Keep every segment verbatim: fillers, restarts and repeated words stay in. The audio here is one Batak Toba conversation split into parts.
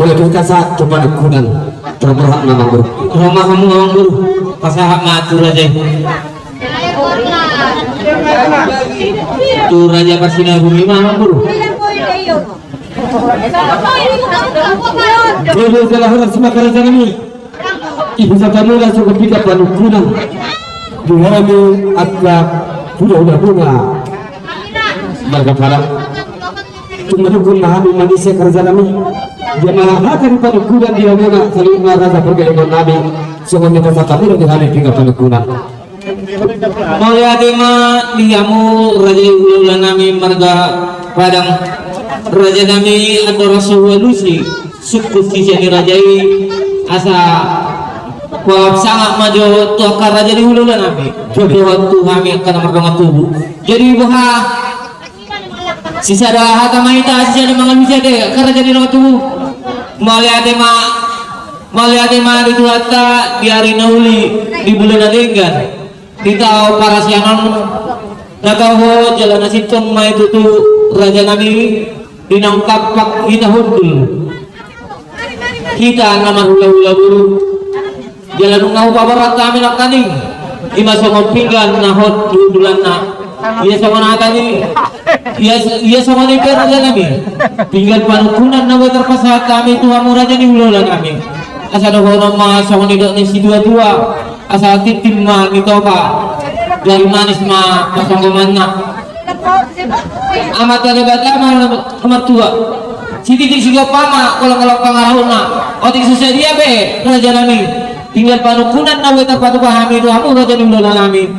Olo, hita sahat tu panungkunan. Terberhat ma, Amangboru. Ro ma hamu, Amangboru. Pasahat ma tu raja i. Tu raja Parsinabung i ma, Amangboru. Jadi, jala horas ma, raja nami. Ibu sata mula suku pika panungkunan. Di hami angka pura-pura bunga. Marga Padang. Tung manungkun ma hami manise, raja nami. Dia ma hata ni panungkunan di hamuna, saluhutna raja pargellengon nami. Songon i ma hata mula di hami pika panungkunan. Mauliate ma di hamu raja ni hulahula nami marga Padang. Raja nami, andorang so hualusi sungkun sise ni raja i, asa hualap sangap ma jo tu angka raja ni hulahula nami. Dohot tu hami angka na mardongan tubu. Jadi boha, sisada hata ma hita, sisada mangalusi ate, angka raja ni dongan tubu. Mauliate ma, mauliate ma di Tuhanta, di ari na uli, di bulan na denggan, di taon parasian on, na tau ho jala na sintong ma i tutu, raja nami, di naung tampak hita hundul. Hita na marhulahula boru. Jala nunga hupaborat hami nangkaning, i ma songon pinggan na hot di hundulanna. Ia songon hata ni, ia, ia songon i pe, raja nami, pinggan panungkunan na boi tarpasahat hami tu hamu raja ni hulahula nami. Asa dohonon ma songon nidok ni situa-tua, asa tintin ma nitopa, jari manis ma pasonggomanna. Amanta Debata ma na martua. Sititi sigompa ma golanggolang pangarahutna. Otik so sadia pe, raja nami, pinggan panungkunan na boi tarpatupa hami tu hamu raja ni hulahula nami,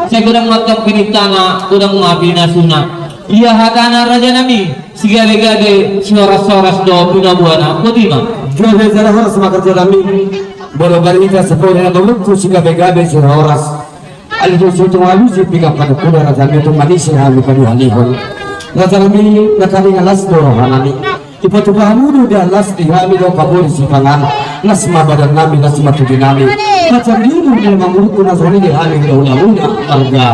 sai godang ma tong pinintana, godang ma pinasuna. Ia hatana, raja nami, sigabe-gabe, sihorashoras do pinaboana. Boti ma. Gabe jala horas ma, raja nami. Molo barita sapoda na mangungkun, sigabe-gabe, sihoras. Alai dung so tung alusi pinggan panungkunan, raja nami, tung manise hami paduahalihon. Raja nami, nangkaning las do roha nami. Dipatupa hamu do dia las di hami, do paboi sipangan. Las ma badan nami, las ma tubu nami. Pansarian ni amangboru na songon i di hami hulahula muna marga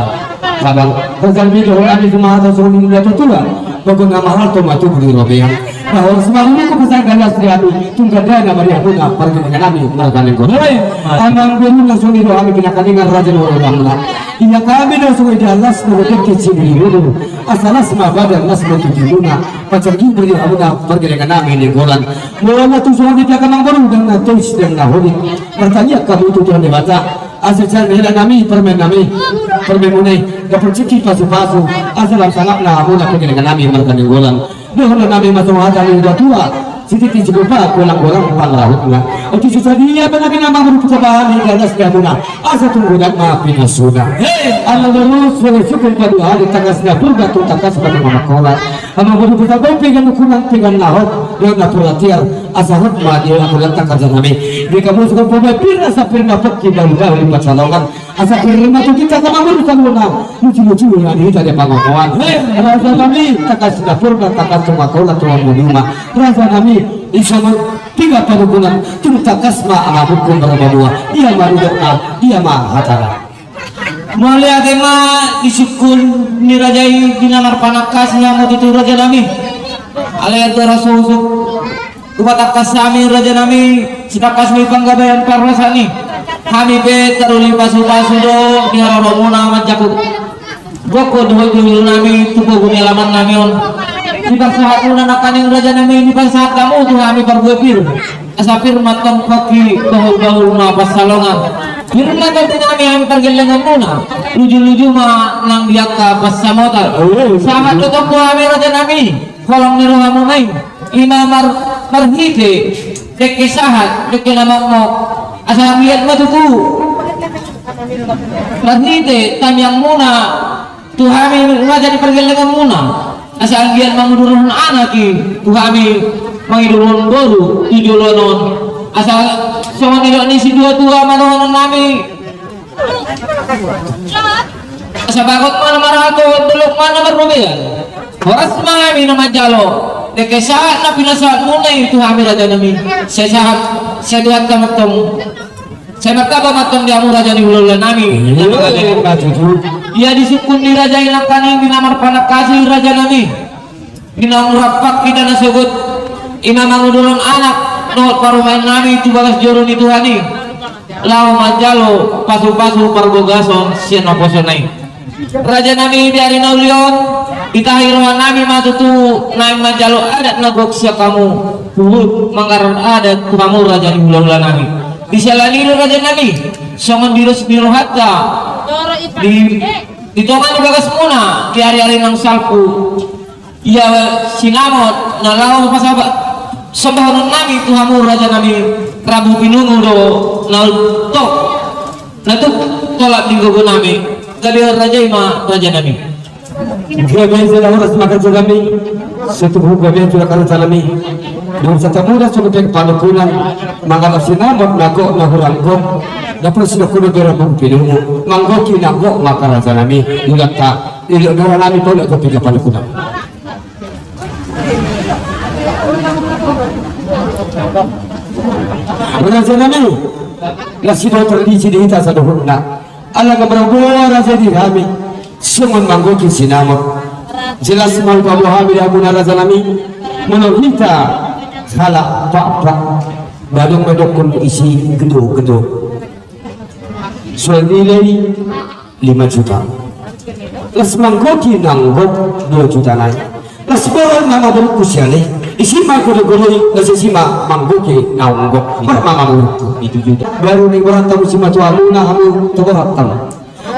Padang. Raja nami, dohonon nami jumada songon i di natuatua. Baguna mahalto ma tubu di robean. Na horas ma hamu, pasahat las di hami, tung gandana ma di hamuna pargellengon nami marga Nainggolan. Amangboru, na songon i do hami pinahangan raja ni hulahula muna. Ia hami do songon i, dia las do dengke sibulibulir, asa las ma badan, las ma tubu muna. Pansarian ma di hamuna pargellengon nami Nainggolan. Molo tung songon i, dia amangboru, ndang na tois ndang na holik, martangiang hamu tu Tuhan Debata. Asa sian hela nami, parumaen nami, parumaen muna i, dapot rezeki pasupasu, asa lam sangap ma hamuna pargellengon nami marga Nainggolan. Dohonon nami ma songon hata ni natuatua, sititi sigompa golanggolang pangarahutna. Otik so sadia pe, nangkin amangboru, hupasahat hami las di hamuna, asa tung godang ma pinasuna. Amangboru, songon i sungkun paduahali, tangkas na purba tung tangkas ma tung mangkola. Amangboru, pasahat hamu pinggan panungkunan, pinggan na hot, dohot na pura tiar, asa hot ma di angka raja nami. Di hamu songon pir, asa pir na pongki, bahulbahul di pansalongan. Asa pir ma tu hita, amangboru, saluhutna. Lucu-lucu na di hita di pangomoan. Raja nami, tangkas na purba, tangkas tu mangkola, tu mangkola. Raja nami, i songon pinggan panungkunan, tung tangkas ma amangboru marboa. Ia ma nidokna, ia ma hatana. Mauliate ma di sungkun ni raja i, di na marpanangkasi hamu tutu, raja nami. Alai andorang so husungkun, hupatangkas hami, raja nami, sitangkas ni panggabaian parhorasan i. Hami pe taruli pasupasu do di haroromuna manjaku gokhon dohot jolo nami tu pogu ni alaman nami on. Dipasahat muna nangkaning, raja nami, dipasahat hamu tu hami parbue pir. Asa pir ma tong pongki, bahulbahul ma pansalongan. Pir ma tong tu hami, hami pargellengonmuna. Lujuluju ma nang di angka pansamotan. Sahat do tong tu hami, raja nami, holong ni rohamuna i. I ma mar-, marhite dengke sahat, dengke na mokmok. Asa anggiat ma tutu marhite tangiangmuna tu hami raja ni pargellengonmuna. Asa anggiat mangudurhon anak i tu hami, mangidurhon boru tu joloan on. Asa songon nidok ni situa-tua ma dohonon nami. Asa bagot ma na marhalto, dolok ma na marrobean. Horas ma hami na manjalo dengke sahat na pinasahatmuna i tu hami, raja nami. Sai sahat, sai Tuhanta ma tong. Sai martaba ma tong di hamu raja ni hulahula nami. Ia di sungkun ni raja i nangkaning, di na marpanangkasi, raja nami. Di naung rampak hita na sogot, i ma mangudurhon anak, Dohot parumaen nami tu bagas joro ni Tuhan i, laho manjalo pasu-pasu parbogason sian naposona i. Raja nami, di ari na uli on, ditahi roha nami ma tutu naeng manjalo adat na gok sian hamu, huhut manggarar adat tu hamu raja ni hula-hula nami. Di siala ni i do, raja nami, songon diros ni rohanta di, di tonga ni bagasmuna di ari-ari naung salpu, ia sinamot na laho pasahat sombahonon nami tu hamu raja nami, rambu pinungu do na tok, na tuk tolap di gogo nami. Gabe raja i ma, raja nami. Gabe jala horas ma, raja nami. Sai tubu gabe jala, raja nami. Dung sahat hamu da songon i pe panungkunan, mangalap sinamot na gok na hurang gok, na pos do kuno bera rambu pinungu, manggohi na gok ma, raja nami. Di hita, di hita nami, tolap tu piga panungkunan. Raja nami, na sidohot tradisi di hita saluhutna. Ala nga marboa raja di hami songon manggohi sinamot. Jelas ma hupaboa hami di hamuna, raja nami, molo hita halak Pakpak, adong ma dohonon isi gedo-gedo. Soal nilai lima juta. Las manggohi naung gok dua juta nai. Las borat nama borungku siale. Isi ma godo-godo i, las isi ma manggohi naung gok. Borat nama borungku. Pitu juta. Baru ni borat hamu simatuamuna, hamu tu borat hamu.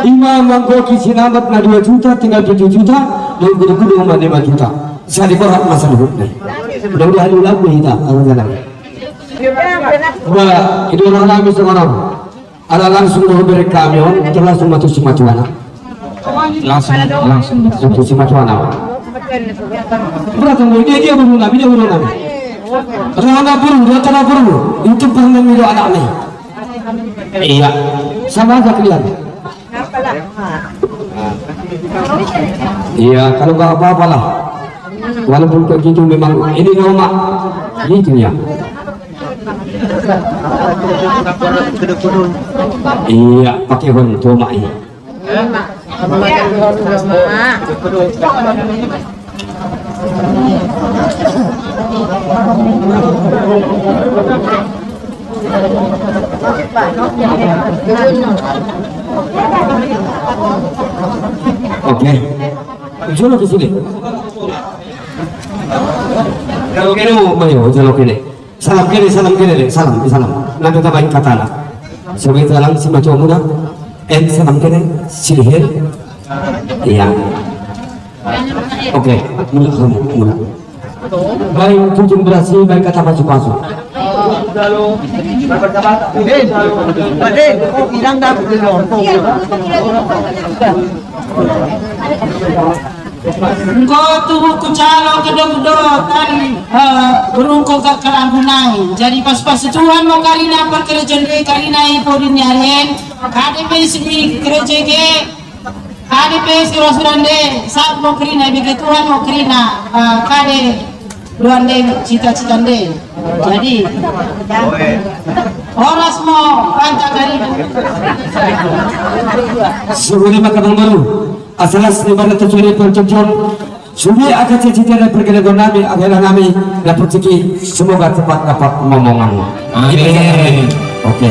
Ima manggohi sinamot na dua juta, tinggal pitu juta, dan godo-godo ma lima juta. Sai di borat ma saluhutna. Mudah-mudahan ulang hita, tangan jalan. Ba, itu orang nami songon on. Ala langsung do hubereng hami on, langsung ma tu simatuana. Langsung, langsung. Tu simatuana. Berarti dia, dia boru nami, dia boru nami. Rohana boru, rohana boru. Itu pernah ngido anak ni. Iya. Sama aja kalian. Iya, kalau nggak apa-apa lah. Walaupun kayak gitu memang ini rumah gitu ya. Iya, pakai hontu mak ini. Oke. Jolo ke sini. Kalau kene mau mayo, jolo kene. Salam kene, salam kene, salam, salam. Nanti tabain katana. Sebagai salam simatuamuna. Eh, salam kene, sini. Iya. Oke, mulak hamu, mulak. Baen tujung berasi, baen kata pasu-pasu. Engko tubu ku calo kedok do tadi, eh, berungko gak kelampunai. Jadi pas-pas Tuhan mau karina perkerjaan de karina i podin nyaren. Kade pe sini kerja ge. Kade pe sira-sira nde, saut ma kerina, ibege Tuhan ma kerina, eh, kade doan nde, cita-cita nde. Jadi, horas ma, panca karibu. Suhuri maka bang baru, asalas ni mana terjadi percobaan, sudah akan cita-cita dan pergerakan nami, adalah nami, dapat rezeki, semoga cepat dapat momongan. Amin. Oke.